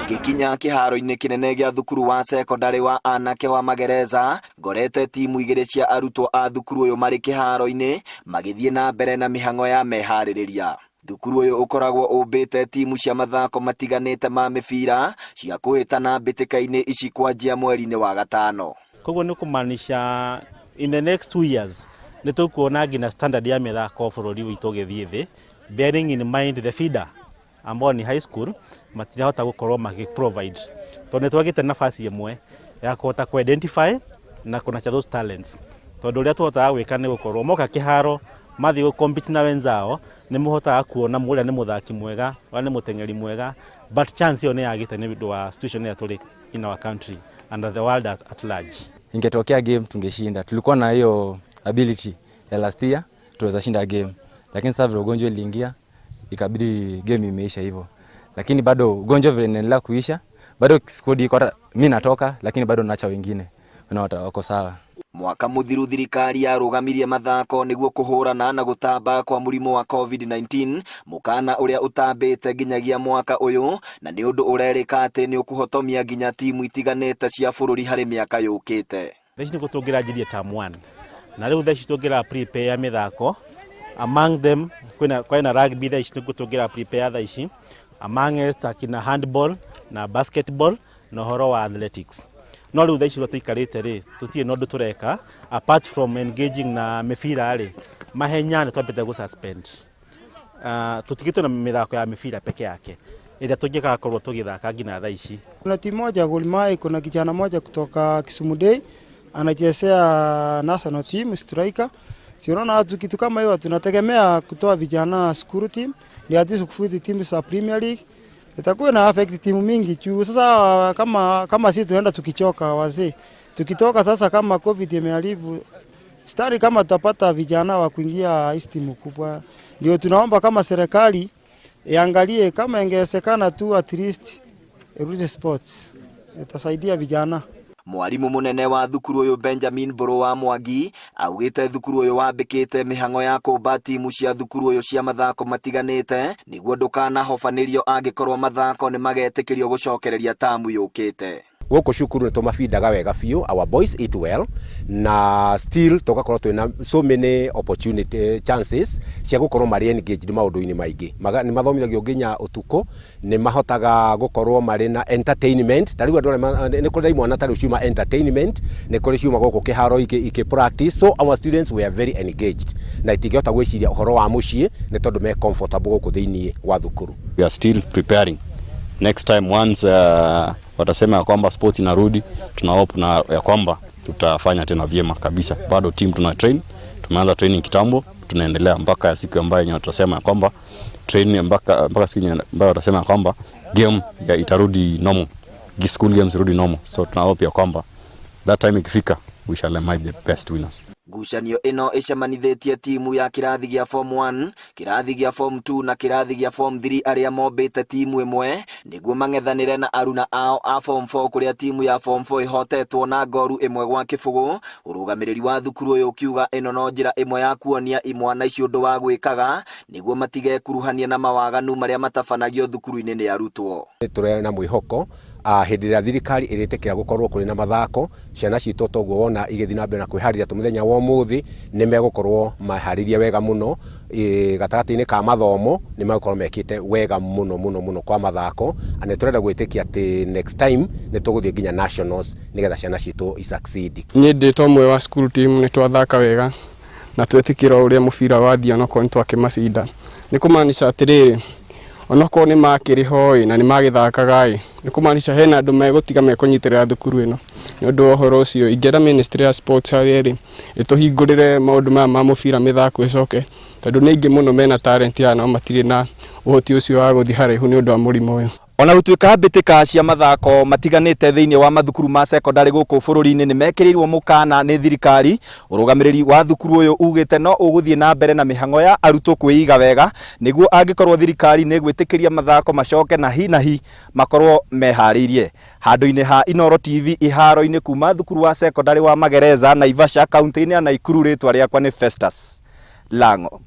Ngĩkinya kĩharo-inĩ kĩnene gĩa thukuru wa cekondarĩ wa anake wa Magereza, ngorete timu igĩrĩ cia arutwo a thukuru ũyũ marĩ kĩharo-inĩ magĩthiĩ na mbere na mĩhang'o ya meharĩrĩria. Thukuru ũyũ ũkoragwo ũmbĩte timu cia mathako matiganĩte ma mĩbira cia kũhĩtana mbĩtĩka-inĩ ici kwanjia mweri-inĩ wa gatano. Koguo nĩ kũmaanisha in the next 2 years nĩ tũkuona nginya standard ya mĩthako bũrũri witũ ũgĩthiĩ thĩ, bearing in mind the feeder ambao ni high school matirahota gũkorwo magĩ provide, tondũ nĩ twagĩte nafasi ĩmwe ya kũhota ku identify na kũ those talents, tondũ ũrĩa tũhotaga gwĩka nĩ gũkorwo moka kĩharo mathiĩ gũ compete na wenzao, nĩ mũhotaga kuona ũrĩa nĩ mũthaki mwega, ũrĩa nĩ mũteng'eri mwega, but chance ĩyo nĩ yagĩte nĩ ũndũ wa situation ĩrĩa tũrĩ in our country and the world at large. Ingetokea game tungeshinda. Tulikuwa na hiyo ability ya last year tuweza shinda game, lakini sasa vile ugonjwa iliingia, ikabidi game imeisha hivyo, lakini bado ugonjwa vile inaendelea kuisha, bado squad iko, hata mimi natoka, lakini bado naacha wengine na wako sawa. Mwaka mũthiru thirikari yarũgamirie mathako nĩguo kũhũrana na gũtamba kwa mũrimũ wa COVID-19, mũkana ũrĩa ũtambĩte nginyagia mwaka ũyũ, na nĩ ũndũ ũrerĩka atĩ nĩ ũkũhotomia nginya timu itiganĩte cia bũrũri harĩ mĩaka yũkĩte. Thaa ici nĩguo tũngĩranjirie term 1, na rĩu thaa ici tũngĩra prepare mĩthako, among them kwĩna rugby. Thaa ici nĩguo tũngĩra prepare thaa ici, amongst akina handball na basketball na ũhoro wa athletics. No rĩu thaa ici ũrĩa tũikarĩte rĩ, tũtirĩ na ũndũ tũreka apart from engaging na mĩbira rĩ. Mahenya nĩ twambĩte gũ suspend. Tũtigĩtwo na mĩthako ya mĩbira peke yake ĩrĩa tũngĩgakorwo tũgĩthaka nginya thaa ici. Kuna timu moja Gor Mahia, kuna kijana moja kutoka Kisumu Day anachezea national team, striker. Si unaona watu kitu kama hiyo, tunategemea kutoa vijana school team ndio at least kufuti timu za Premier League, itakuwa na affect timu mingi juu sasa kama sisi tunaenda tukichoka wazee, tukitoka sasa kama COVID imeharibu stari, kama tutapata vijana wa kuingia hizi timu kubwa, ndio tunaomba kama serikali iangalie kama ingewezekana tu at least irudishe sports, itasaidia vijana. Mwarimu munene wa thukuru uyu Benjamin Mburu wa Mwangi augite thukuru uyu wambikite mihango ya kumba timu cia thukuru uyu cia mathako matiganite niguo ndukanahobanĩrio angĩkorwo mathako nĩ magetĩkĩrio gũcokereria tamu yũkĩte. Gũkũ cukuru nĩ tũmabindaga wega biũ. Our boys eat well na still tũgakorwo twĩna so many opportunity, chances cia gũkorwo marĩ engaged maũndũ-inĩ maingĩ. Nĩ mathomithagio nginya ũtukũ, nĩ mahotaga gũkorwo marĩ na entertainment. Ta rĩu andũ arĩa nĩ kũrĩ imwana ta rĩu ciuma entertainment, nĩ kũrĩ ciuma gũkũ kĩharo ikĩ practice. So our students were very engaged na itingĩhota gwĩciria ũhoro wa mũciĩ nĩ tondũ me comfortable gũkũ thĩinĩ wa thukuru. We are still preparing next time once watasema ya kwamba sports inarudi, tuna hope na ya kwamba tutafanya tena vyema kabisa. Bado team tuna train, tumeanza training kitambo, tunaendelea mpaka siku ambayo yenye watasema ya kwamba training mpaka siku yenye ambayo watasema ya kwamba game ya itarudi normal, school games irudi normal. So tuna hope ya kwamba that time ikifika, we shall emerge the best winners. Ngucanio ĩno ĩcemanithĩtie timu ya kĩrathi gĩa form 1, kĩrathi gĩa form 2 na kĩrathi gĩa form 3 arĩa mombĩte timu ĩmwe nĩguo mang'ethanĩre na aruna ao a form 4, kũrĩa timu ya form 4 ĩhotetwo na ngoru 1-0. Ũrũgamĩrĩri wa thukuru ũyũ ũkiuga ĩno no njĩra ĩmwe ya kuonia imwana icio ũndũ wa gwĩkaga nĩguo matigekuruhania na mawaganu marĩa matabanagio thukuru-inĩ nĩ arutwo. Tũrĩ na mwĩhoko hĩndĩ ĩrĩa thirikari ĩrĩtĩkĩra gũkorwo kũrĩ na mathako, ciana citũ toguo wona igĩthiĩ na mbere na kwĩharĩria tũ mũthenya wa ũmũthĩ, nĩ megũkorwo maharĩrie wega mũno gatagatĩ-inĩ ka mathomo, nĩ megũkorwo mekĩte wega mũno mũno mũno kwa mathako, na nĩ tũrenda gwĩtĩkia atĩ next time nĩ tũgũthiĩ nginya nationals nĩgetha ciana citũ i succeed. Niĩ ndĩ ta ũmwe wa school team, nĩ twathaka wega na twetĩkĩra ũrĩa mũbira wathiĩ, onokorwo nĩ twakĩmacinda, nĩ kũmaanisha atĩrĩrĩ, onokorwo nĩ makĩrĩ ho ĩ na nĩ magĩthakaga ĩ, nĩ kũmaanisha hena andũ megũtiga mekũnyitĩrĩra thukuru ĩno. Nĩ ũndũ wa ũhoro ũcio, ingĩenda ministry ya sports harĩa ĩrĩ ĩtũhingũrĩre maũndũ maya ma mũbira, mĩthako ĩcoke, tondũ nĩ aingĩ mũno mena talent ya no matirĩ na ũhoti ũcio wa gũthiĩ haraihu nĩ ũndũ wa mũrimũ ũyũ. Ona gũtuĩka mbĩtĩka cia mathako matiganĩte thĩinĩ wa mathukuru ma cekondarĩ gũkũ bũrũri-inĩ nĩ mekĩrĩirwo mũkana nĩ thirikari, ũrũgamĩrĩri wa thukuru ũyũ ugĩte no ũgũthiĩ na mbere na mĩhang'o ya arutwo kwĩiga wega nĩguo angĩkorwo thirikari nĩ ĩgwĩtĩkĩria mathako macoke na hi na hi makorwo meharĩirie. Handũ-inĩ ha Inooro TV iharo-inĩ kuma thukuru wa cekondarĩ wa Magereza, Naivasha, kaunti-inĩ ya Naikuru, rĩtwa rĩakwa nĩ Festus Lango.